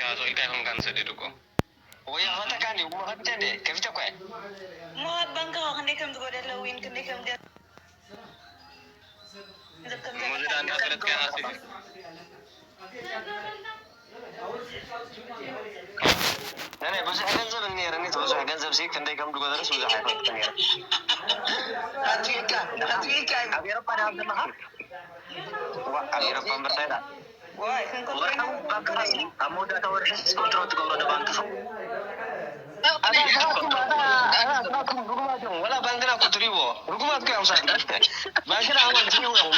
ኢልካ ይኹንካ ንሰደድ እኮ። ወይ ኣፈተካ እንዲ እሞ ከፊተ እንደ ከፊተ እኮ እየ። እሞ ኣብ ባንክ ኸ ክንደይ ከም ዝጎደለ ዊን ክንደይ ከም ገ- ገንዘብ ከም እሞ ዝዳ እንዳፈለጥካ ኢና ስለ ናይ ናይ ብዙሕ ገንዘብ ነይረኒ፣ እቲ ብዙሕ ገንዘብ ሲ ክንደይ ከም ዝጎደለስ ብዙሕ ኣይፈልጥን ነይረ። ኣትዊካ ኣትዊካ እዩ። ኣብ ኤሮፓ ዳ ዘለኻ? ዋ፣ ኣብ ኤሮፓ እምበር እንታይ ዳ? ዋይ፣ ክንከፍል ወርሓዊ ባንክና ሲ ኣብ መወዳእታ ወርሒ ስፖንትሮ ትገብሮ ዶ ባንክኻ? ኣታ ስራሕኩም፣ ኣታ፣ ኣታ ስራሕኩም ርጉማት እዮም። ወላ ባንክና እኮ ትሪእዎ። ርጉማት እኮ እዮም ሳንዳ። ባንክና ኣማን ትሪእዎ እዮም።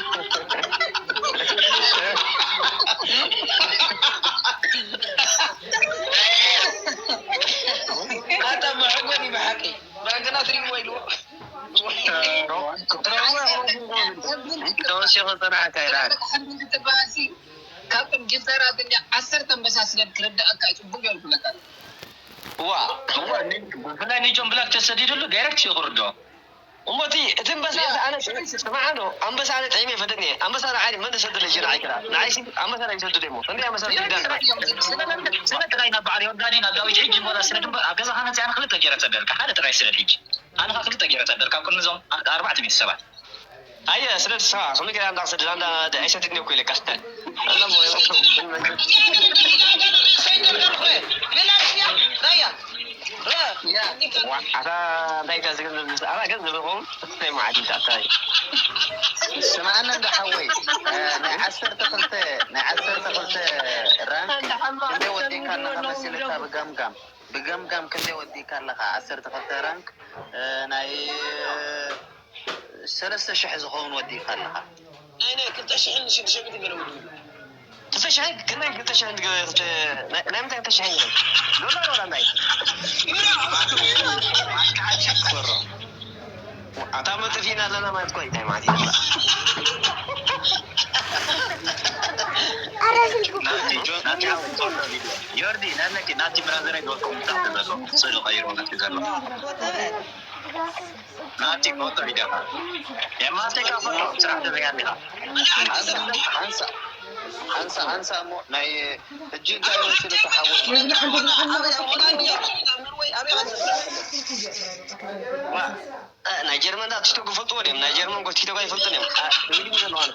ኣታ መሐጎኒ ብሓቂ። ባንክና ትሪእዎ ኢልዎ። ተወሲኹ ጽንዓት ኣይረኣን። ትበሃል ሲ ካብቶም ጅፍታራት እንዲ ዓሰርተ ኣንበሳ ስለ ክርዳእካ እዩ ጽቡቅ ጌሩ ክብለካ ኣሎ። ዋ፣ እዋ፣ ኒ-፣ ብፍላይ ንጆን ብላክ ተሰዲድሉ ዳይሬክት እዩ ክርድኦ። እሞ እቲ፣ እቲ ኣንበሳ ኣነ ጥዒመ ስማዕ ኣሎ፣ ኣንበሳ ኣነ ጥዒመ ይፈልጥኒ እየ። ኣንበሳ ንዓይ መን ዝሰደለ እዩ ንዓይ ክላ። ንዓይ ሲ ኣንበሳ ናይ ዝሰደደ እሞ። እንዲ ኣንበሳ ዝሰደደ ስለ፣ ስለ ጥራይ ናብ በዓል ዮርዳዲ ናብ ዳዊት ሕጂ እሞ ስለ ድምበር ኣብ ገዛኻ መጽያ ንክልተ ገይረ ሰደልካ። ሓደ ጥራይ ስደድ ሕጂ። ኣነ ኸዓ ክልተ ገይረ ተደር ካብ ቅድሚ እዞም ኣርባዕተ ሚእቲ ሰባት። ኣየ ስለ ድስኻ ክሉ ገይራ እንዳ ክሰድድ ኣንዳ ኣይሰድድን እኮ ኢለካ። ኣላ እሞ ኣታ እንታይ ኢልካ ዝገንዘብ ምስ ኣታ ገንዘብ ይኸውን ናይ መዓት ይትኣታይ። ስምዓኒ እንዳ ሓወይ፣ እ፣ ናይ ዓሰርተ ክልተ፣ ናይ ዓሰርተ ክልተ ራንክ ክንደይ ወዲእካ ኣለኻ መሲልካ ብገምጋም? ብገምጋም ክንደይ ወዲእካ ኣለኻ? ዓሰርተ ክልተ ራንክ፣ እ፣ ናይ ሰለስተ ሽሕ ዝኸውን ወዲእካ ኣለኻ። ናይ፣ ናይ ክልተ ሽሕን ሽዱሽተ ሚእትን ገለ ወዲኡ። ክልተ ሽሕ፣ ክንደይ ክልተ ሽሕ፣ ክልተ፣ ናይ፣ ናይ ምንታይ ክልተ ሽሕ ይብል? ዶላር ወላ እንታይ? ዩሮ። ኣታ መጥፊእና ኣለና ማለት እኮ እንታይ ማለት እዩ? ናቲ፣ ጆ-፣ ናቲ፣ ዮርዲ፣ ናነኪ፣ ናቲ ብራዘረይ ዶት ኮም ታሕቲ ዘሎ ስእሊ ቀይሩ ነቲ ዘሎ። ናቲ ፎቶ ሂደኻ። የማቴካ ፎቶ ስራሕ ትበያ ኣለኻ። ሓንሳ፣ ሓንሳ፣ ሓንሳ፣ ሓንሳ እሞ ናይ ሕጂ እንታይ መሲሉ ተሓወስ? ዋ፣ እ፣ ናይ ጀርመን ዳ ቲክቶክ ይፈልጥዎ ድዮም? ናይ ጀርመን ጎ ቲክቶክ ኣይፈልጡን እዮም። እ፣ ሪሊ ምዘለዋል።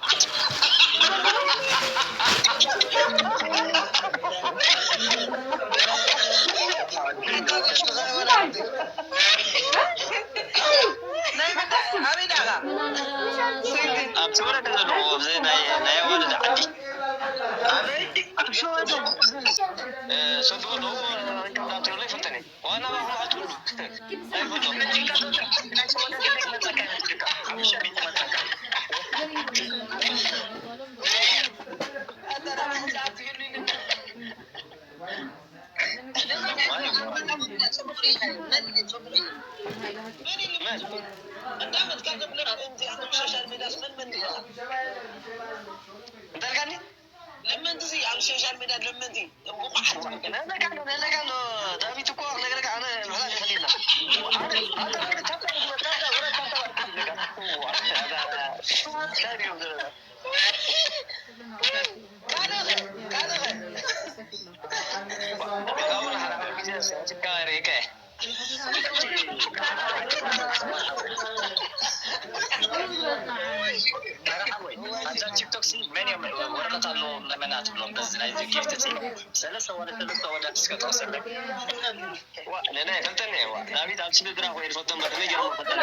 ናይ ምንታይ? ኣበይ ዳኻ? ኣብ ተወለደ ዘለዎ፣ ኣብዚ ናይ፣ ናይ ኣዋልድ ዓዲ። ኣበይ? ኣብ ሸዋ ዘሎ። እ፣ ሰዶ ኣለዎ፣ እንዳትብሎ ኣይፈልጥን እየ። ዋና ባኹም ኣትብሉ። ኣይፈልጦም። እንታይ ኢልካኒ? ለመንቲ ሲ ኣብ ሶሻል ሜድያ ለመንቲ ብቑዓት ነለካ ኣሎ፣ ነለካ ኣሎ። ዳዊት እኮ ክነግረካ ኣነ ምሕላት ይኽእል ኢልና። ኣነ፣ ኣነ፣ ኣነ፣ ታታ፣ ታታ፣ ታታ፣ ታታ፣ ኣብዛ ቲክቶክ ሲ መን እዮም ወረቐት ኣለዎም ለመና ትብሎም? በዚ ናይዚ ጊፍት ሲ ሰለስተ ወደ ሰለስተ ወደ እስከ ተወሰደ። ዋ፣ ነና ይፈልጠኒ እየ። ዋ፣ ዳዊት ኣብ ስለ ድራ ወይ ዝፈልጦ እምበር ከመይ ገይሮም ይፈልጠኒ?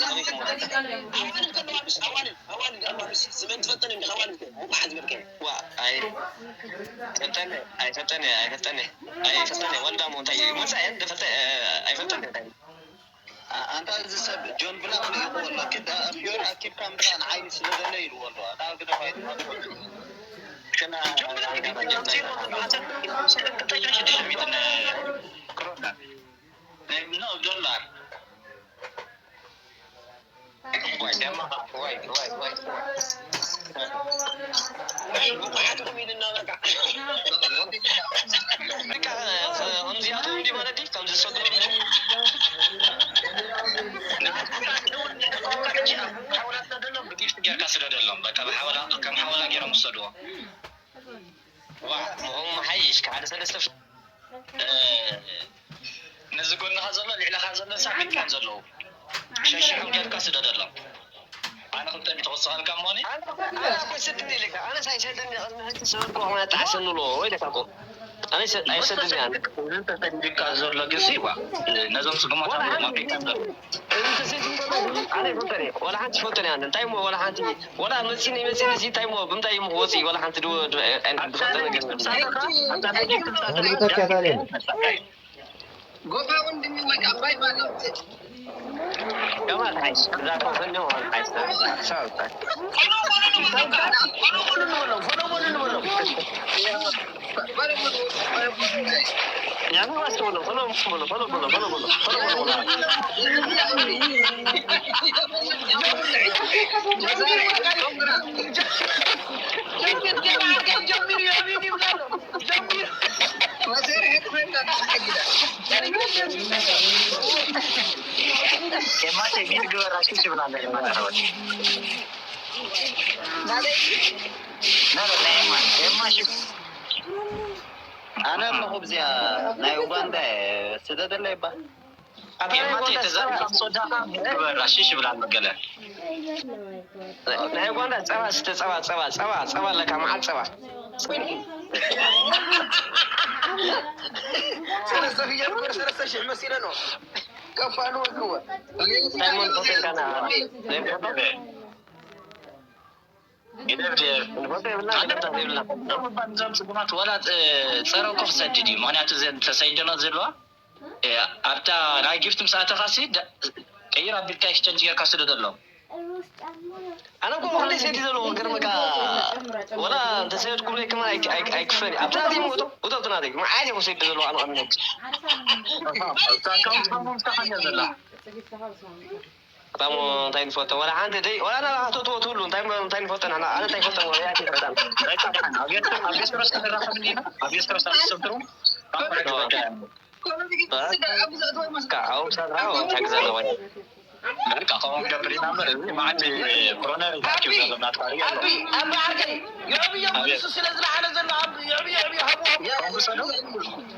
ከመይ ክሞ? ኣዋልድ ከለዋ ምስ ኣዋልድ፣ ኣዋልድ፣ ኣዋልድ፣ ስመን ትፈልጠኒ እንዲኻ? ኣዋልድ ከ፣ ብቑሓት ዝበልከ? ዋ፣ ኣይ፣ ፈልጠኒ፣ ኣይፈልጠኒ፣ ኣይፈልጠኒ፣ ኣይፈልጠኒ። ወልዳ ሞ እንታይ እዩ? መጻ እየን፣ ደፈልጠ-፣ ኣይፈልጠኒ እንታይ እዩ? ኣ-፣ ኣንታ እዚ ሰብ ጆን ብላክ ልኢኽዎ ኣሎ። ክዳ ፊዮሪ ኣኪብካ ምጻእ ንዓይ ስለ ዘለ ኢልዎ ኣሎ። ኣታ ግደፋ ኢልዎ ኣሎ። ጆን ብላክ ድዩ? ጆን ዜሮ፣ ኣንተ ክልተ ሽሕን ሽዱሽተ ሚእትን ክሮና። ናይ ምኖ ዶላር። ዋይ፣ ደማኻ፣ ዋይ፣ ዋይ፣ ዋይ። በቃ፣ ከምዚኣቶም እንዲ ማለት ድዩ? ከምዚ ዝሰዱ? ሓውላትና ደሎም ብጊፍት ጌርካ ስደደሎም። በቃ፣ ብሓውላ፣ ከም ሓውላ ጌሮም ዝሰድዎ። ዋ፣ ምኹም ሓይሽካ። ነዚ ጎንኻ ዘሎ ልዕለኻ ዘሎ ሳብ ኢድካ ዘለዉ ሸሽሖም ጌርካ ስደደሎም። ኣነ ክልተ ሚእቲ ክወስኸልካ እሞኒ። ኣነ እኮ ኣይሰድን ኢለካ። ኣነስ ኣይሰድን እየ። ቅድሚ ሕጂ ሰበድኩ ከማይ ኣጣዕሰኒ ኣሎ ወይ ኢለካ እኮ። ኣነ ኣይሰ- ኣይሰድን እየ ኣነ። እዚ ተሰዲድካ ዘሎ ግዜ ዋ፣ ነዞም ስጉማት ወላ ኣብ ሓንቲ ኣሜሪካ ዘሎ። እዚ ተሰዲድካ ዘሎ ኣነ ኣይፈልጦን እየ። ወላ ሓንቲ ኣይፈልጦን እየ ኣነ። እንታይ እሞ ወላ ሓንቲ ወላ መፂኒ መፂኒ እዚ እንታይ እሞ ብምንታይ እሞ ክወፅእ እዩ? ወላ ሓንቲ ድወ ድወ ኣይንፈልጦ ነገር። ተከታተል። ጎፋ ወንድሜ ወይ አባይ ባለው። Come on, guys. That was a new one. I started that. Sorry, sorry. Yeah, we was doing a follow, follow, follow, follow, follow, follow, follow, follow, follow, follow. ኣነ ኣለኹ ብዚኣ ናይ ኡጋንዳ እየ። ስደደለይ እባ። ኣታ ናይ ኤማ ኡጋንዳ ቴተ ጸባ። ዘርካ ምስ ወዳእካ ግበራ ሽሽ ይብል ኣሎ ገለ። ናይ ኡጋንዳ ጸባ ስተ፣ ጸባ፣ ጸባ፣ ጸባ፣ ጸባ ኣለካ፣ መዓት ጸባ። ሰለስተ ፍየል እኮ ሰለስተ ሽሕ መሲለ ነው። ከፋሉ ወልክወ። ዳይሞንድ ሆቴል ካና። ይደብድብ። ንፈልጦ የብልና፣ ኣነ ገለታ የብልና። እዞም እባ ንዞም ጽጉማት ወላ ጸ-፣ ጸረ እኮ ክሰድድ እዩ። ምኽንያቱ እዘን ተሰይደና ዘለዋ፣ እ፣ ኣብታ ናይ ጊፍት ምስ ኣተኻሲ ደ-፣ ቀይር ኣቢልካ ኤክስቸንጅ ጌርካ ስደደሎም። ኣነ እኮ ክንደይ ሰይዲ ዘለዎ ገርመካ፣ ወላ እንተሰደድኩለይ ከማን ኣይ-፣ ኣይ-፣ ኣይክፈል። ኣብቲ ናተይ እሞ እቶ፣ እቶ ኣብቲ ናተይ። መዓት እየ ሰይዲ ዘለዎ ኣነ ቀሚኖም። እታ ኣካውንት ፋኖ ምሳኻ እያ ዘላ። ኣታ እሞ እንታይ ንፈልጦ? ወላ ሓንቲ ደይ-፣ ወላ ናባኻ ትእትዎ ትህሉ፣ እንታይ እሞ፣ እንታይ ንፈልጦ ንሕና? ኣነ እንታይ ይፈልጦ? ወላ ያቲ ይፈልጣል። በቃ፣ ኣብ ኤርትራ፣ ኣብ ኤርትራ እስከ ንራኸብ እንዲና፣ ኣብ ኤርትራ እስከ ንሰብትሩ፣ ኣብ ኤርትራ እስከ ንሰብትሩ። በቃ፣ ኣብኡ ምሳኻ፣ ኣብኡ እንታይ ግዘ ኣለዎ? በቃ፣ ከምኡ ክገብር ኢና እምበር፣ እዚ መዓት ኮሮና እዩ ተኣኪቡ ዘሎ፣ ናትካ ሪኦ ኣሎ። ኣቢ፣ ኣቢ ዓርከይ፣ የዕብዮ ኣቤት። ብሱ ስለ ዝለዓለ ዘሎ፣ ኣብ፣ የዕብዮ፣ የዕብዮ፣ ሃብዎ። ከምኡ ሰዶ?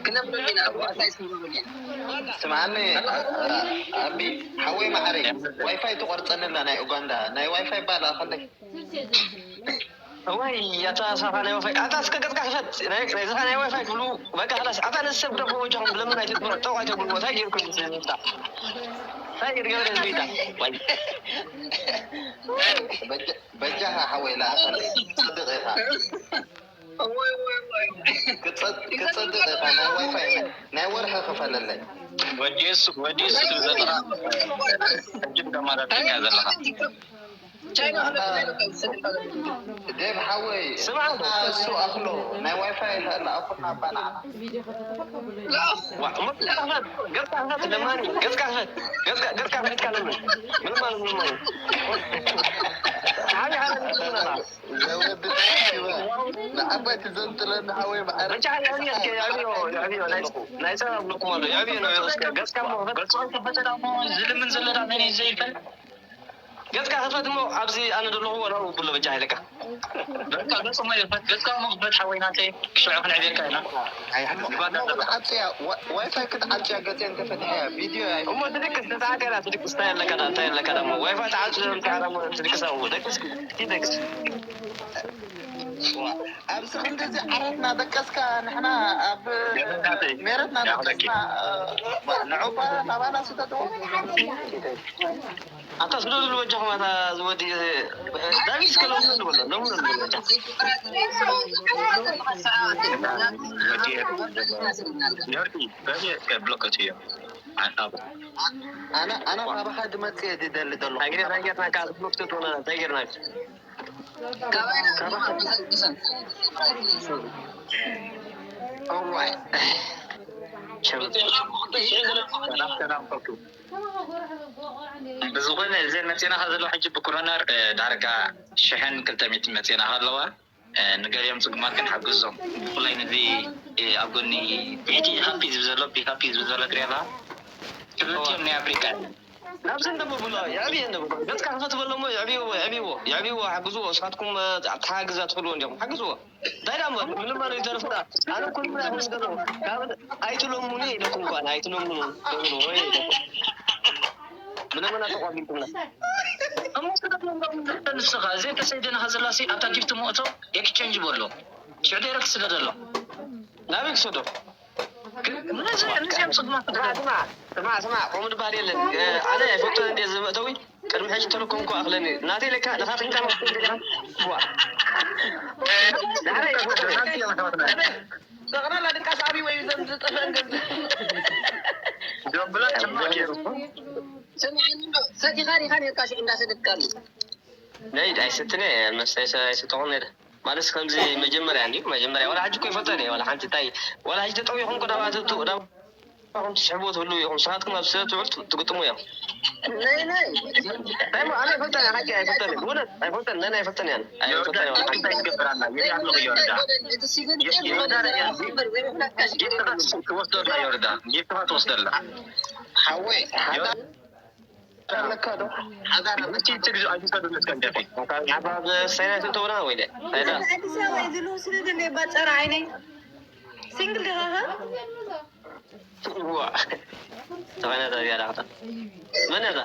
ክነብረሉ ኢና፣ ዋሳይ ስምምዕ። ስምዓኒ፣ ኣ-፣ ኣ-፣ ኣቢ፣ ሓወይ መዓረይ፣ ዋይፋይ ትቖርጸኒ ኣላ ናይ ኡጋንዳ። ናይ ዋይፋይ ባላ ከለይ። እዋይ፣ ኣታ ሳኻ ናይ ዋይፋይ፣ ኣታ እስከ ገጽካ ክፈት። ናይ፣ ናይ ዝኻ ናይ ዋይፋይ ክብሉ፣ በቃ፣ خلاص፣ ኣታ ነዚ ሰብ ደፎ ወጃኹም ብለምን ኣይትጥምሮ፣ ጠው ኣይተብሉ፣ እንታይ ጌርኩም እዩ ዝምታ? እንታይ ጌር ገበረ ዝምታ? ዋይ። በጃ-፣ በጃኻ ሓወይ፣ ለኣኸለይ፣ ጽድቕ ኢኻ። ክጸድቕ ኢኻ፣ ናይ ዋይፋይ ናይ ወርሒ ክፈለለይ። ወዲ የሱ፣ ወዲ የሱ ትብል ዘለኻ፣ ሕጂ ብደማታት ትሪኣ ዘለኻ። ዴቭ ሓወይ፣ ስማዕ፣ እሱ ኣኽሎ ናይ ዋይፋይ ይኽእል ኣኹና ኣባና። ዋ፣ እሞ ገጽካ ክፈት፣ ገጽካ ክፈት፣ ለማኒ፣ ገጽካ ክፈት፣ ገጽካ፣ ገጽካ ከፊትካ ለምን? ምንም ማለት ምንም ማለት። ሓቢ ሓደ ምንም ማለት። ዘወዲ ንዓባይ ትዘንጥለኒ ሓወይ መዓረ። መቻ የዕብዮ እስከ፣ የዕብዮ፣ የዕብዮ፣ ናይ፣ ናይ ሰላም ኣለኩም ኣሎ። የዕብዮ ነው እስከ፣ ገጽካ እሞ ክፈት። ገጽ ከፈተ ደሞ ዝልምን ዘሎ ዳ መን እዩ ዘይፈል? ገጽካ ክፈት እሞ ኣብዚ ኣነ ዘለኹ ወላ ውብሎ በጃ ኢለካ። በቃ ገጽ እሞ ይፈት፣ ገጽካ እሞ ክፈት ሓወይ ናተይ፣ ክሽዑ ክንዕብየካ ኢና። ኣይ፣ ሓቂ ክትዓጽያ፣ ዋ-፣ ዋይፋይ ክትዓጽያ ገጽ እንተፈትሐያ ቪድዮ ኣይ- እሞ ትድቅስ፣ ንስኻ ከይዳ ትድቅስ፣ እንታይ ኣለካ ዳ-፣ እንታይ ኣለካ ደሞ? ዋይፋይ ተዓጽዩ እንታይ ደሞ ትድቅስ ኣብኡ? ደቅስ፣ ይደቅስ። ዋ፣ ኣብዚ ክንድዚ ዓረትና ደቀስካ፣ ንሕና ኣብ ገበናተይ ሜረትና ያኽለኪ። ደቀስና፣ ንዑባ ናባና ስደድዎ። ኣታ ስደድሉ በጃኹም፣ ኣታ ዝወዲ ዳቪድ እስከ ሎሚ ንበሎ፣ ሎሚ ንበሎ በጃ። ወዲ ዮርዲ፣ በዚ እስከ ብሎክ እትዮ። ኣታ ኣነ፣ ኣነ ካባኻ ድመጽእ እየ ዝደሊ ዘለኹ። እንታይ ጌርና፣ እንታይ ጌርና፣ ካብ ብሎክ ትእትወና፣ እንታይ ጌርና? ብዝኾነ፣ እዘን መፂናኻ ዘለዋ ሕጂ ብኮሮና፣ እ፣ ዳርጋ ሽሕን ክልተ ሚእትን መፂናኻ ኣለዋ። እ፣ ንገሊኦም ፅጉማት ግን ሓግዞም። ብፍላይ ነዚ፣ እ፣ ኣብ ጎኒ ትሕቲ ሃፒ ዝብል ዘሎ፣ ቢ ሃፒ ዝብል ዘሎ ትሪኦ ኣለኻ? ክልቲኦም ናይ ኣፍሪቃ እዮም። ናብዚ እንደብብሎ የዕብየ እንደብሎ ገጽካ ክፈት በሎሞ የዕብይዎ የዕብይዎ የዕብይዎ ሓግዝዎ። ንስኻትኩም ኣተሓጋግዛ ትኽእልዎ እንዲኹም ሓግዝዎ። እንታይ ደኣ እሞ ምንም ኣነ ይተርፍና። ኣነ ኩሉ ምና ይኽእል ዘለኹ። ካብ ኣይትለምኑ ኢለኩም እኳ ኣይትለምኑ። ተብሉ ወይ ኢለኩም። ብለመና ተቋቢልኩምና። እሞ ስለ ንስኻ ዘይተሰደንኻ ዘላሲ ኣብታ ጊፍት ምእቶ ኤክስቼንጅ በሎ። ሽዑ ደይረክት ስደደሎ። ናበይ ክሰዶ? ነዚኦም ፅጉማት ስማዕ ስማዕ ስማዕ ስማዕ፣ ከምኡ ዝበሃል የለን። ኣነ ኣይፈልጦን እንደ እዚ መእተዊ ቅድሚ ሕጂ ተለኮምኩ ኣኽለኒ ናተይ ለካ ንኻትክንካ መፍትሒ ደሊኻ ዋ። ጠቕላላ ድቃስ ኣብይ ወይ ዘም ዝጠፈን ገንዘብ ዶብላ ጭማ ገይሩ ሰሚዓኒ ዶ ሰቲኻ ዲኻ ነርካ ሽዑ እንዳሰደድካሉ ነይድ ኣይስትነ መስተ ኣይሰ- ኣይሰተኹም ነይደ። ማለት ከምዚ መጀመርያ እንዲ መጀመርያ ዋላ ሕጂ እኮ ይፈጠር እየ ዋላ ሓንቲ እንታይ ዋላ ሕጂ ተጠዊኹም እኮ ናባትቱ ናባኹም ትስሕብዎ ትህልው ኢኹም። ንስኻትኩም ኣብ ስለ ትውዕል ትግጥሙ እዮም። ናይ ናይ ናይ ሞ- ኣነ ኣይፈልጠን እየ ሓቂ ኣይፈልጠን እየ ብእውነት ኣይፈልጠን ነን ኣይፈልጠን እያን ኣይፈልጠን እየ ዋላ ሓንቲ። እንታይ ትገብር ኣላ የት ኣለኹ ዮርዳ ዮርዳ ዮርዳ ጌፍትኻ ትወስደላ ዮርዳ ጌፍትኻ ትወስደላ ሓወይ ሓታ ኣለካ ዶ ሓዳር ኣለካ እቲ ትግዙ ኣይትሰዱ መስከን ደፊ ካብ ዓባ ሰይናት እንተውና ወይለ ኣይዳ ኣዲስ ኣበባ እዩ ዝልው ስለ ደለ ባጸራ ዓይነይ ሲንግል ዲኻ ኸ ዋ ተኸነ ተዚያ ዳኽታ መን ነታ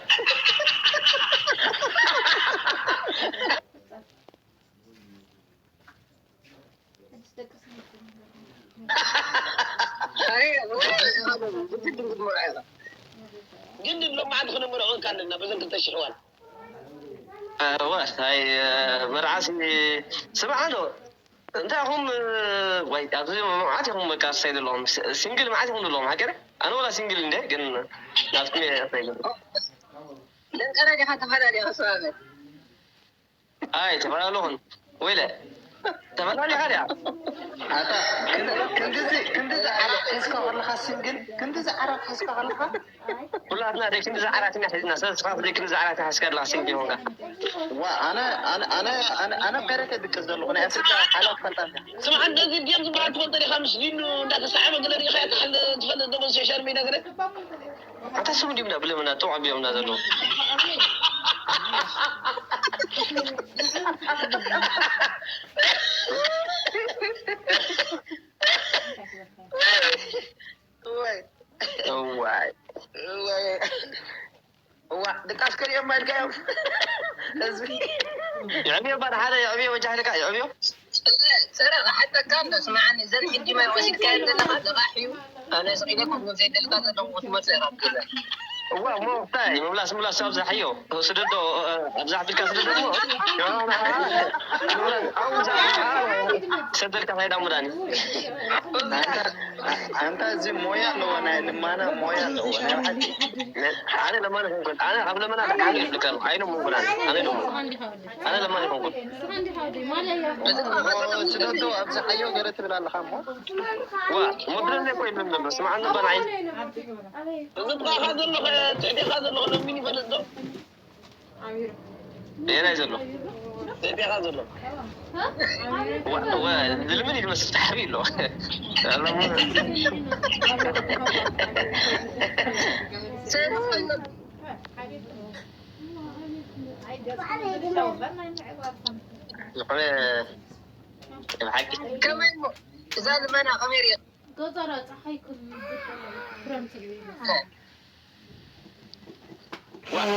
ግን ሎም መዓልቲ ክነምርዖ እንካ ኣለና በዘን ክልተ ሽሕ ዋን እወ ኣይ መርዓሲ ስምዓ ዶ እንታይ ኢኹም ወይ ኣብዚ መዓት ኢኹም በቃ ኣሳይ ዘለኹም ሲንግል መዓት ኢኹም ዘለኹም ሃገር ኣነ ወላ ሲንግል እንደ ግን ናትኩም ኣሳይ ዘለኹም ደንቀራ ዲኻ ተፈላለ ኣይ ተፈላለኹን ወይለ ተፈላለኻ ዲያ ኣታ ክንድዚ ክንድዚ ዓራት ሒዝካ ከለኻ ሲንግል ክንድዚ ዓራት ሒዝካ ከለኻ ኩላትና ደይ ክንድዚ ዓራት ኢና ሒዝና ሰብ ስኻ ደይ ክንድዚ ዓራት ሓዝካ ኣለኻ ሲንግል ሆንካ ዋ ኣነ ኣነ ኣነ ኣነ ኣነ ፓይረት ድቅስ ዘለኹ ናይ ኣፍሪካ ሓላት ፈልጣ ስምዓ እንደዚ ድዮም ዝበሃል ትፈልጦ ዲኻ ምስ ዲኑ እንዳተሰዓበ ገለ ሪኢኻ ትሓል ትፈልጥ ዶ ሶሻል ሚድያ ገለ ኣታ ስሙ ድዩ ብለምና ጥዑም እዮም እና ዘለዉ እዋይ እዋይ እዋ ድቃስ ከሪኦም ማልካዮም ህዝቢ የዕብዮ ባል ሓደ የዕብዮ ወጃህልካ የዕብዮ ሰረቕ ሓተካ እንዶ ስምዓኒ ዘን ሕጂ ማይ ወሲድካዮ ዘለኻ ልቓሕ እዩ ኣነ ስቕ ኢለ ክብሎ ዘይደልካ ዘለኹ ክትመልሶ ኢኻ ትብለ እዋ እሞ እንታይ ምምላስ ምላስ ኣብዛሕዮ ስደዶ ኣብዛሕ ቢልካ ስደዶ እሞ ሰደልካ ናይ ዳሙዳኒ ኣንታ እዚ ሞያ ኣለዎ ናይ ልማና ሞያ ኣለዎ ናይ ሓቂ ኣነ ለማኒ ኮንኩን ኣነ ኣብ ለመና ደሓን ይብልካ ኣይነ ሙንኩን ኣነ ኣነ ደሞ ኣነ ለማኒ ኮንኩን ስደዶ ኣብዛሓዮ ገለ ትብል ኣለኻ እሞ ዋ ሞድረን እኮ ይብልን ዘሎ ስማዓኒ በናይ ዝብቃኻ ዘለኸ ትሕቴኻ ዘለኸ ለሚን ይፈልጥ ዶ ኣየናይ ዘሎ ትሕቴኻ ዘሎ ዝልምን ይመስል ጣሕሪ ኣሎ ዝኾነ ብሓቂ ከመይ እሞ እዛ ልመና ከመይ ሪኢኻ ገጸራ ጸሓይ ክረምቲ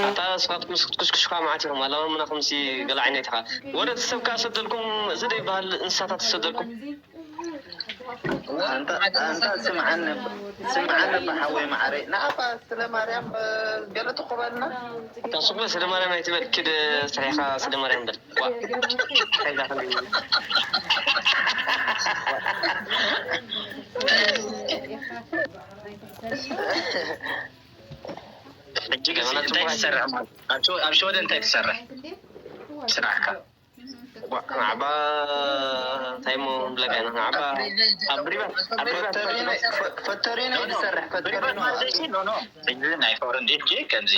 ኣታ ስኻትኩም ክትኩስኩሽካ መዓት ኢኹም ኣለማምናኹም ሲ ገለ ዓይነት ኢኻ ወረ ሰብ ከኣ ሰደልኩም እዚ ዶ ይበሃል እንስሳታት ሰደልኩም ኣንታ ኣንታ ስምዓኒ ስምዓኒ ብሓወይ ማዓረይ ንኣባ ስለ ማርያም ገለ ትኹበልና ኣታ ስለ ማርያም ኣይትበል ኪድ ስሒኻ ስለ ማርያም በል ሕጂ ግን እንታይ ትሰርሕ ማለት ኣብ ሸወደን እንታይ ትሰርሕ ስራሕካ ዓባ እንታይ ሞ ብለካ ኢና ዓባ ኣብ ሪባት ኣብ ሪባት ፈተሪኖ ዝሰርሕ ፈተሪኖ ሕጂ ናይ ፎረን ዲፍጂ ከምዚ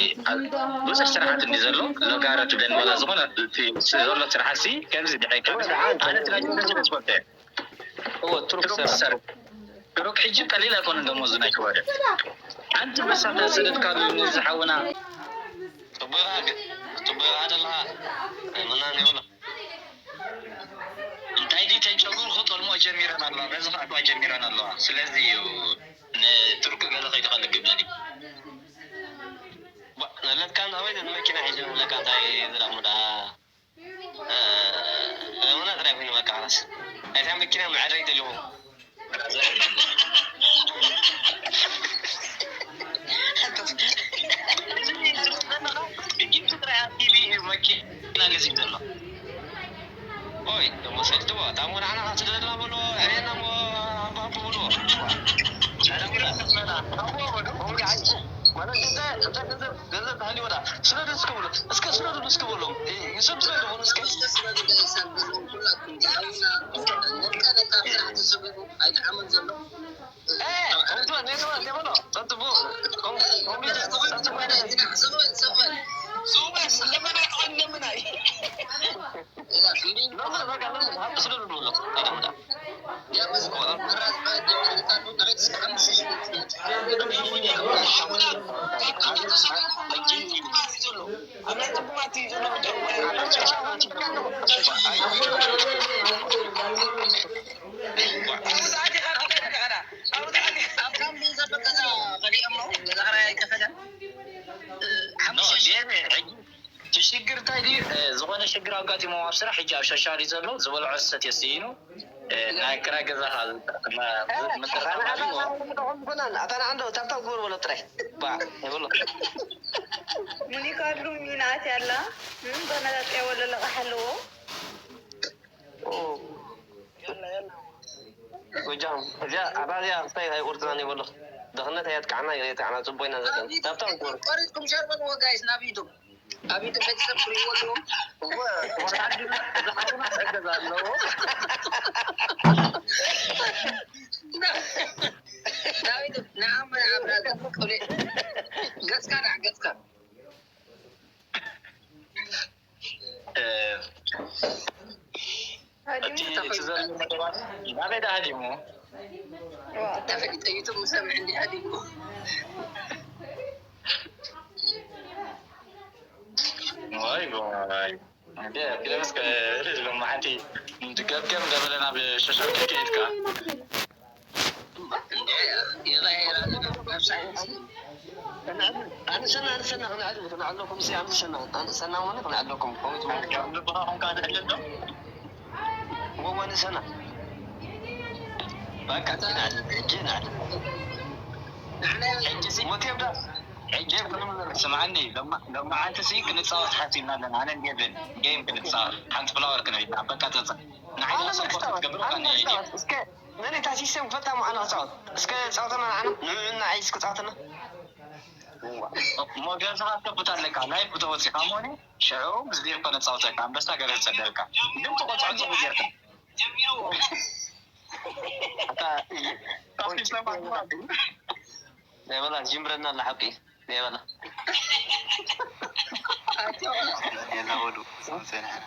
ብዙሕ ስራሓት እንዲ ዘሎ ሎጋረት ብለን ወላ ዝኾነ ዘሎ ስራሓት ሲ ከምዚ ድሕሪ ኣነ ትራጅ ስፖርት እወ ትሩክ ትሩክ ሰራ ሰራ ትሩክ ሕጂ ቀሊል ኣይኮነን ደሞዝ ናይ ሽወደ ሓንቲ መሳታ ስደት ካብ ዝሓውና ጽቡቕ ኣለኻ። ምናን ይብሎ። እንታይ ድዩ ተጨጉር ክጠልሞ ጀሚረን ኣለዋ። በዚ ከኣትዋ ጀሚረን ኣለዋ። ስለዚ እዩ ንቱርኪ ገለ ከይዱ ከልግብ ደልዩ። ባ-፣ ነለካ እንዳ ወይ መኪና ሒዙ ነለካ እንታይ ዝረሙ ደኣ? እ፣ ለሙና ጥራይ ኮይኑ በቃ፣ خلاص። ኣይታ መኪና መዐረይ ደልዎ። ኦይ፣ ደሞ ሰልትዎ፣ ታሞ ንዓና ካትደለና በሎ፣ ዕሬና እሞ ኣባቡ በሎ። ማለት እንተ፣ እንተ ገንዘብ፣ እንተ ገንዘብ፣ ገንዘብ ተሃልዩ ወዳ፣ ስለ ደስ ክብሎ፣ እስከ ስለ ደስ ክብሎም፣ እ፣ ይሰብስበ ይኸውን እስከ። እቲ ሽግር እንታይ ድዩ? እ፣ ዝኾነ ሽግር ኣጋጢሞ ኣብ ስራሕ፣ ሕጂ ኣብ ሸሻሪ ዘሎ ዝበልዖ ዝሰትዮ ስኢኑ፣ እ፣ ናይ ክራይ ገዛኻ ዝ-፣ መ-፣ እ፣ ምትርኻብ ኣነ፣ ኣነ፣ ኣነ፣ ኣነ፣ ኣነ፣ ኣነ፣ ኣነ፣ ኣታ ንዓንዶ ታብታብ ግበር በሎ ጥራይ። ባ፣ ይብሎ። ሙኒካ ሉሚ ናት ያላ፣ ም፣ በነዳጥ ያወለ ለቃ ሓለዎ። ኦ። ጎጃም፣ እዚኣ፣ ኣታ እዚኣ ክስታይ ኣይቆርጽናን ይበሎ። ድኽነት ኣየጥቃዕና፣ ኣየጥቃዕና፣ ጽቡቕ ኢና ዘለና። ታብታብ ግበር። ቆሪጽኩም ሸር በልዎ ጋይስ፣ ናብ ዩቱብ። ኣብ ኢትዮጵያ ቤተሰብ ፍሪ ወሎ። እወ፣ ወራዲ ዝሓውና ጸገዛ ኣለዎ። ዳዊት፣ ንዓም፣ ንዓም፣ ንዓም፣ ገጽካ ዳ፣ ገጽካ። እ፣ ሃዲሙ? እቲ፣ እቲ ዘሎ መደባት ናበይ ዳ ሃዲሙ? ዋ። ተፈሊጠ ዩቱብ ምሰምዕ እንዲ ሃዲሙ። ዋይ፣ ዋይ። እንዴ፣ ፊልምስ ከ-፣ ሎማዓንቲ ገምገም እንዳበለ ናብ ሸሸልከ ከይድካ? እንዴ፣ ይቐያየር ኣሎ። ናብ ሳይንስ። ኣንሰና፣ ኣንሰና ክንዕድ፣ ክንዕለኩም ሲ ኣንሰና፣ ኣንሰና ሞነ ክንዕለኩም። ኮሚት ሞነ። ከም ልብኻ ኾንካ ትዕልል ዶ? ወ-፣ ኣንሰና። በቃ፣ ክንዕድ፣ ሕጂ ንዕድ። ንሕና ሕጂ ሲ ሞት የብዳ። ሕጂ ስምዓኒ፣ ሎማ-፣ ሎማዓንቲ ሲ ክንጻወት ሓሲብና ኣለና። ኣነ እንዴ ብል፣ ጌም ክንጻወት፣ ሓንቲ ፍላወር ክንብል፣ በቃ፣ ጸጸ። ንዓይ ኣነ ሰፖርት ክጻወት፣ ክትገብር ኣነ ከኣ ንየ ጌም። ክጻወት። እስከ ነኔ እታ ሲስተም ክፈልጣ እሞ ኣነ ክጻወት። እስከ ጻወተና ንዓና፣ ንዑ ንዓይ እስከ ጻወተና። እሞ ገንዘብ ኣስከፍት ኣለካ፣ ላይፍ ክተወጺኻ እሞኒ፣ ሽዑ ምስ ጌም ከነጻውተካ፣ ኣንበሳ ገረ ዝሰደልካ። ግን ትቆጽዖ ጽቡቅ ጌርካ። ኣታ፣ ካብ ሲስተም ኣትወጽእ። ናይ በላ ጅምረና ኣላ ሓቂ። ናይ በላ። የላ በሉ፣ ዝጸንሐና፣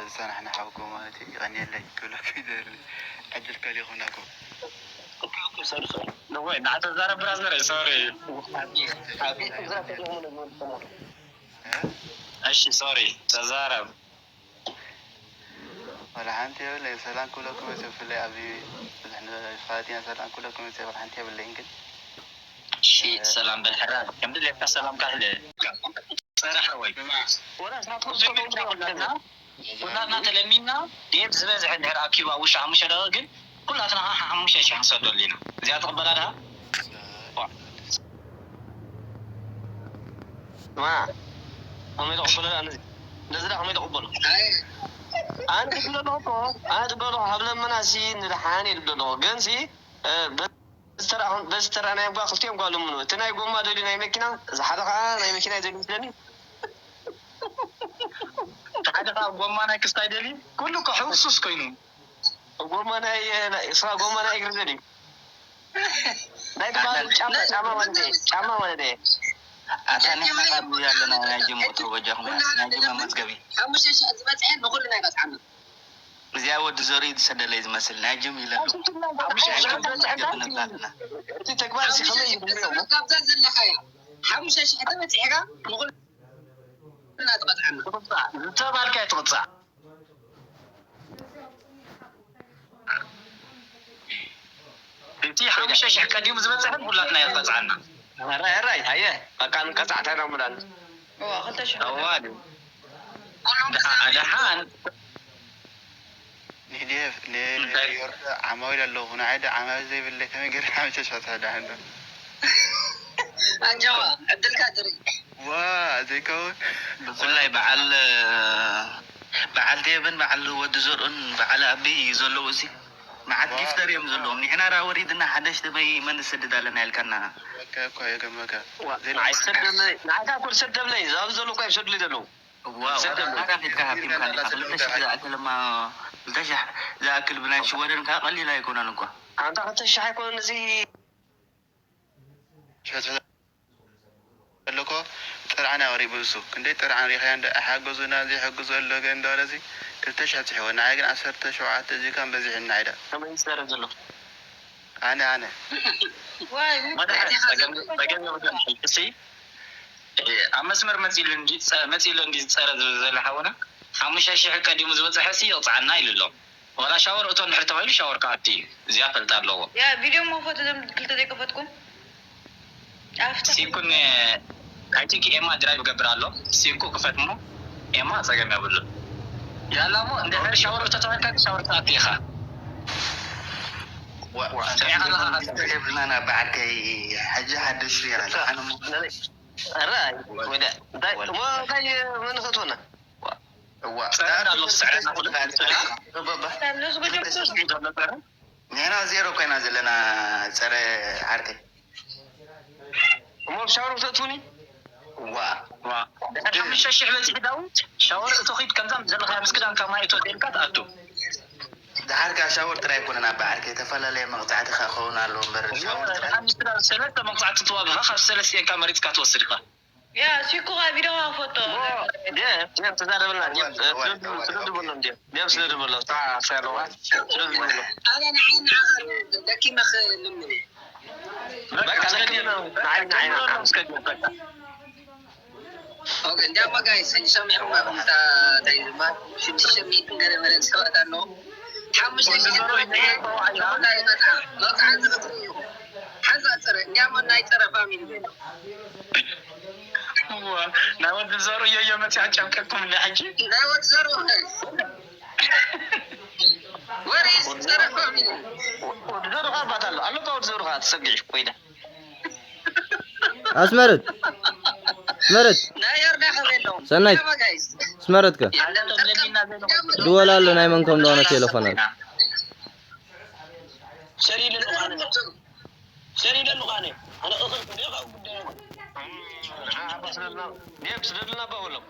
ዝጸንሐና ሓውኩም ማለት እዩ። ይቐንየለይ ክብለኩም ይደሊ። ዕድል ከሊኹናኩም። ወይ፣ ንዓ ተዛረብ ብራዘር፣ ሶሪ። ሓቂ፣ ሓቂ። እሺ፣ ሶሪ፣ ተዛረብ። ዋላ ሓንቲ የብለይን። ሰላም ክብለኩም መጽእ፣ ብፍላይ ኣብዚ ብዙሕ ንፋለጥ ኢና። ሰላም ክብለኩም መጽእ፣ ዋላ ሓንቲ የብለይን ግን። እሺ፣ ሰላም በል ሕራር። ከም ድሌትካ ሰላምካ ህለ። ጸረ ሓወይ። ወላ ናትኩም ብዙሕ ምርጫ የብለና። ኩላትና ተለሚና፣ ዴቭ ዝበዝሐ እንድሕር ኣኪቡ ኣብ ውሽጢ ሓሙሽተ ደቂቕ ግን፣ ኩላትና ከዓ ሓሙሽተ ሺሕ ክንሰደሉ ኢና። እዚኣ ትቕበላ ድኻ? ዋ። ማ፣ ከመይ ተቐበሎ? ኣነ ነዚ ዳ ከመይ ተቐበሎ? ኣይ። ኣነ ትብሎ ኣለኹ እኮ፣ ኣነ ትብሎ ኣለኹ፣ ሃብ ለመና ሲ ንድሓን እየ ትብሎ ኣለኹ። ግን ሲ፣ እ፣ በዚ ተራ፣ በዚ ተራ ናይ ጓ ክልቲኦም ጓ ለምኑ። እቲ ናይ ጎማ ደልዩ ናይ መኪና፣ እዚ ሓደ ከዓ ናይ መኪና እዩ ደልዩ ስለኒ። እቲ ሓደ ከዓ ጎማ ናይ ክስታይ ደልዩ፣ ኩሉ እኮ ሕውሱስ ኮይኑ። ጎማ ናይ፣ ናይ፣ እሳ ጎማ ናይ እግሪ ደልዩ። ናይ ትበሃል ጫማ፣ ጫማ ማለት እየ፣ ጫማ ማለት እየ። ኣታ ንሕና ካብ ኣለና ናይ ጅም ቁጥሪ በጃኹም፣ ናይ ጅም መመዝገቢ። ሓሙሽተ ሺሕ ዝበጽሐ ንኹልና ይበጽሓና። እዚኣ ወዲ ዘርኢ ዝሰደለይ ዝመስል ናይ ጅም ኢለ ኣለኹ። ሓሙሽተ ሺሕ ናይ ጅም ዝበጽሐ መመዝገቢ ንብላ ኣለና። እቲ ተግባር እዚ ከመይ እዩ ዝምርዮ? ካብዛ ዘለኻያ ሓሙሽተ ሺሕ ተበጺሕካ ንኹል ትቐፅዓና። ትቕፃዕ፣ ዝተባልካዮ ትቕፃዕ። እቲ ሓሙሽተ ሽሕ ቀዲሙ ዝበፅሐ ኩላትና ይቐፅዓና። ራይ፣ ራይ፣ ሃየ፣ በቃ ንቀፃዕ፣ እንታይ ነው ምላን? እዋ፣ ክልተ ሽሕ። እዋ፣ ድሓ-፣ ድሓን። ንዴቭ፣ እንታይ? ንዮርዳ ዓማዊል ኣለኹ፣ ንዓይ ዶ ዓማዊል ዘይብለይ፣ ከመይ ገይረ ሓሙሽተ ሽሕ ትሕዳን ዶ? ኣንጃዋ፣ ዕድልካ ትርኢ። ዋ፣ ዘይከውን። ብፍላይ በዓል፣ በዓል ዴቭን በዓል ወዲ ዘርኡን በዓል ኣቢ ዘለዉ፣ እዚ መዓት ዋ። ጊፍተር እዮም ዘለዎም። ንሕና ራ ወሪድና ሓደሽቲ በይ መን ንሰድድ ኣለና ኢልካና። በቃ እኮ የገመካ። ዋ፣ ዘይና ንዓይ ሰደብለይ፣ ንዓይ እኮ ሰደብለይ፣ ኣብዚ ዘለዉ እኮ እዮም ሰድልይ ዘለዉ። ዋ፣ ሰደብለይ። ወረዳ ኬድካ ሃብቲምካ ዲኻ? ክልተ ሽሕ ዝኣክል እማ፣ ክልተ ሽሕ ዝኣክል ብናይ ሽወደን ከኣ ቀሊል ኣይኮነን እኳ። ኣንታ ክልተ ሽሕ ኣይኮነን እዚ። ሸት ኣለኮ ጥርዓን ኣቕሪቡ እሱ። ክንደይ ጥርዓን ሪኻዮ እንደ ሓገዙና ዘይሕግዙ ኣሎ ገ እንዳበለ እዚ ክልተ ሽሕ ጽሒዎ። ንዓይ ግን ዓሰርተ ሸውዓተ እዚ ከም በዚሕና ኢዳ። ከመይ ይዛረብ ዘሎ? ኣነ፣ ኣነ። ዋይ፣ ምን መድሓ፣ ጸገም፣ ጸገም የብሉን። ሕጂ እሲ፣ እ፣ ኣብ መስመር መጺሉ እንዲ፣ ጸ-፣ መጺሉ እንዲ ዝጸረ ዝብል ዘሎ ሓውና፣ ሓሙሽተ ሽሕ ቀዲሙ ዝበጽሐ ሲ ይቕጽዓና ኢሉ ኣሎ። ዋላ ሻወር እቶ እንድሕር ተባሂሉ ሻወር ክኣቱ እዩ። እዚኣ ፈልጣ ኣለዎ። ያ፣ ቪድዮ እሞ ፎቶ ዘም ክልተ ዘይከፈትኩም? ኣፍታ ሲኩን፣ I think ኤማ ድራይቭ ገብር ኣሎ። ሲኩ ክፈት እሞ ኤማ ጸገም የብሉን። ያላ እሞ እንድሕር ሻወር እቶ ተባሂልካ ሻወር ትኣቱ ኢኻ። ዋ፣ ዋ፣ እንታይ ኢኻ ኣለኻ? የብልና ናብ በዓልከይ ሕጂ ሓድሽ ሪኣ ኣነ እሞ። ራይ፣ ወደ፣ እንታይ፣ ወደ። ወ-፣ እንታይ፣ መን ኸትወና? እዋ። ጸረ እንዳሎ ዝስዕረና ኩሉ። እባባ። ንሱ ገጀምቱ። ንሕና ዜሮ ኮይና ዘለና ጸረ ዓርከይ። እሞ ሻወር ተእትውኒ? እዋ። ዋ። ድሕሪ ሓሙሽተ ሽሕ በጺሑ ዳዊት፣ ሻወር እቶ ኺድ ከምዛ ዘለኻ ምስ ክዳንካ ማይ እቶ ደልካ ትኣቱ። ደሓር ከኣ ሻወር ጥራይ ኣይኮነን ኣባ ዓርከይ፣ ዝተፈላለየ መቕጻዕቲ ከኣ ክኸውን ኣለዎ እምበር፣ ሻወር ጥራይ። ድሓር ምስ ክዳን ሰለስተ መቕጻዕቲ ተዋግኻ፣ ካብ ሰለስቲኤንካ መሪጽካ ትወስድ ኢኻ። ያ፣ ሲኩ ኸኣ ቪድዮ ኸኣ ክፈቶ። ኦ፣ ዴቭ፣ ዴቭ፣ ተዛረበልና፣ ዴቭ፣ እዋን፣ እዋን፣ ስደዱ፣ እዋን፣ ስደዱ እዋን። በሎም፣ ዴቭ። ዴቭ፣ ስደዱ በሎም። ሰዓት ኣለዋ። ስደዱ በሎም። ኣነ ንዓይ ንዓኻ ደኪመ ክልምን እየ። በቃ፣ በቃ፣ ስደዱ ደኪመ በሎም። ንዓይ፣ ንዓይ፣ ንዓይ። ስደዱ በሎም፣ ስደዱ በቃ። ኦኬ፣ እንዲያማ ጋይስ፣ ሕጂ ሰሚዕኹም ኣለኹም፣ እታ እንታይ ዝበሃል ሽዱሽተ ሚእትን ገለ መለ ሰባት ኣለዉ። ሓሙሽተ ሽሕ ወዲ ዞሮ ይመጽእ፣ ይመጽእ፣ ይመጽእ። መብጽዓ ዝኽትሉ እዩ። ሓንሳ ጽረ፣ እንዲያማ ናይ ጽረ ፋሚሊ በሉ። እዋ፣ ናይ ወዲ ዘሩ እዮ እዮ መጺኣ ጨብቀኩም እንዳ ሕጂ። ናይ ወዲ ዘሩ፣ ወሬ ዝጸረፈ ሚኒ። ወዲ ዘሩ ኻባት ኣሎ። ኣሎ እኮ ወዲ ዘሩ ኻባት ተሰጊዑ ኮይዳ። ኣስመረት። ኣስመረት። ናይ ዮርዳ ኸበሎ። ሰናይት። ያማ ጋይስ። ኣስመረት ከ? ያማ ለሚና ዘይ ነው። ድወል ኣሎ ናይ መን ከም እንደሆነ ቴሌፎን ኣሎ። ሰሪ ለሉ ኻነ። ሰሪ ለሉ ኻነ። ኣነ እኽል ደቃ ጉዳይ። ዴብ ስደድልና በውሎም።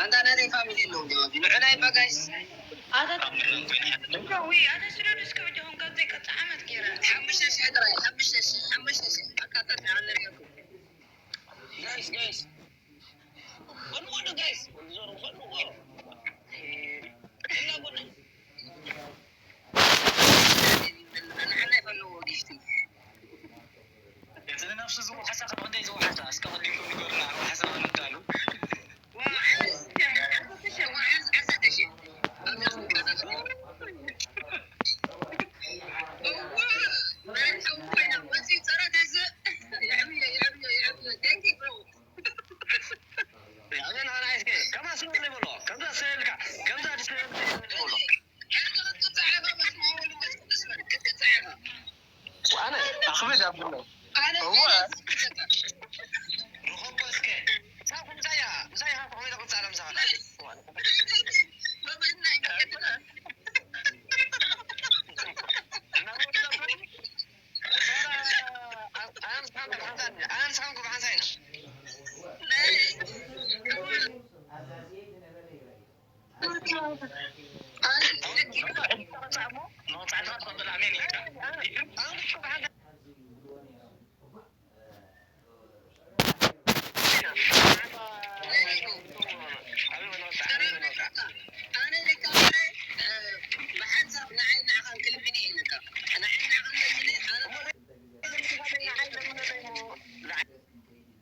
ኣንታ ናተይ ፋሚሊ ኣለዉ ጀማዲ ንዑናይ ባጋይስ ኣታ ዊ ኣታ ስደዱ እስከ ወጀኹም ካብ ዘይቀጽ ዓመት ገይረ ሓሙሽተ ሽሕ ጥራይ ሓሙሽተ ሽሕ ሓሙሽተ ሽሕ ኣካተት ንዓለርየኩም ጋይስ ጋይስ ፈልዎ ዶ ጋይስ ዞሩ ፈልዎ እና ጎና ንዓና ይፈልዎ ጊፍቲ እዚ ንነፍሱ ዝወሓሳ ካብ ክንደይ ዝወሓሳ እስከ ቀዲምኩም ንገሩና ሓሳብ ንዳሉ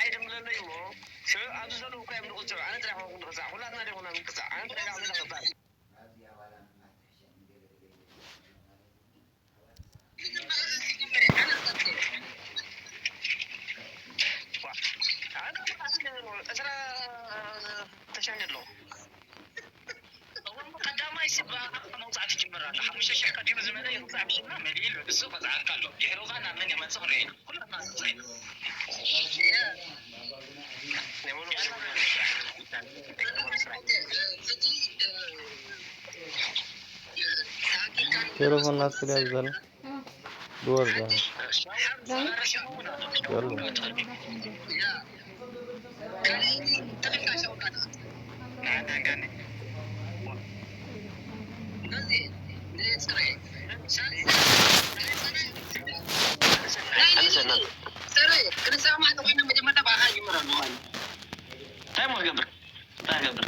ኣይደምለለይ እሞ ሽዑ ኣብዚ ዘለዉ እኮ እዮም ንቕፅዑ። ኣነ ጥራሕ ኮንኩ ንቕፃዕ፣ ኩላትና ዶ ኮና ንቅፃዕ? ኣነ ጥራሕ ዶ ንቕፃዕ? ዕስራ ተሸኒ ኣሎ። እዋን ቀዳማይ ሲ ብኣኻ መውፃእ ትጅምር ኣላ። ሓሙሽተ ሽሕ ቀዲሙ ዝመለ ይቕፃዕ ብሽና መሊኡ ኣሎ። ንሱ ይቐፅዓካ ኣሎ። ድሕሩ ኸዓ ናብ መን ይመፅእ ክንርኢ ኢና። ኩላትና ንቕፃዕ ኢና። ቴሌፎን ናትክልያ ዝበል ድወር ዝበል። እንታይ ሞ ክገብር? እንታይ ክገብር?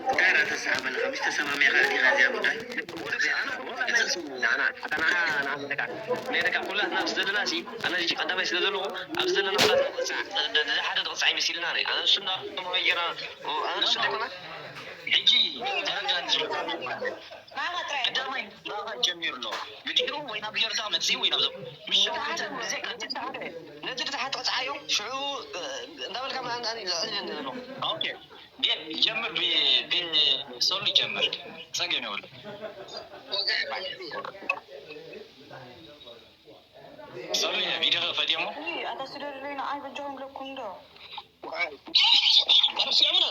እንታይ ደኣ ተስሓበልካ? ምስ ተሰማሚዕካ ዲኻ እዚኣ ጉዳይ? ንዓና፣ ኣታ ንዓና፣ ንዓና ደቃ፣ ናይ ደቃ ኩላትና ኣብዚ ዘለና ሲ፣ ኣነ እዚ ቀዳማይ ስለ ዘለኹ፣ ኣብዚ ዘለና ኩላትና ንቕጻዕ፣ ደ-፣ ደ-፣ ሓደ ንቕጻዕ ይመሲልና ናይ። ኣነ ንሱ እንዳ መሃየና፣ ኣነ ንሱ ደኮና፣ ሕጂ ተረዳኒ ዝብል። ቀዳማይ ብኣኻ ጀሚሩ ኣሎ። ብድሕሩ ወይ ናብ ጀርታ መጽኢ ወይ ናብ ዞ-፣ ምሽ ሓንተ ብዘይ ነቲ ተሓተ፣ ነቲ ተሓተ ቅጽዓዮ፣ ሽዑ፣ እ፣ እንዳበልካ ምናምን ኣነ ልዕል ይብል ኣሎ። ኦኬ። ጌም ይጀምር፣ ቢ-፣ ቢ-፣ ሶሎ ይጀምር። ጸገም የብሉ። ሶሎ ቪዲዮ ከፈት እሞ። እይ፣ ኣታ ስደዱለይ ንዓይ በጃኹም ብለኩም ዶ? ኣረ ስዕምና።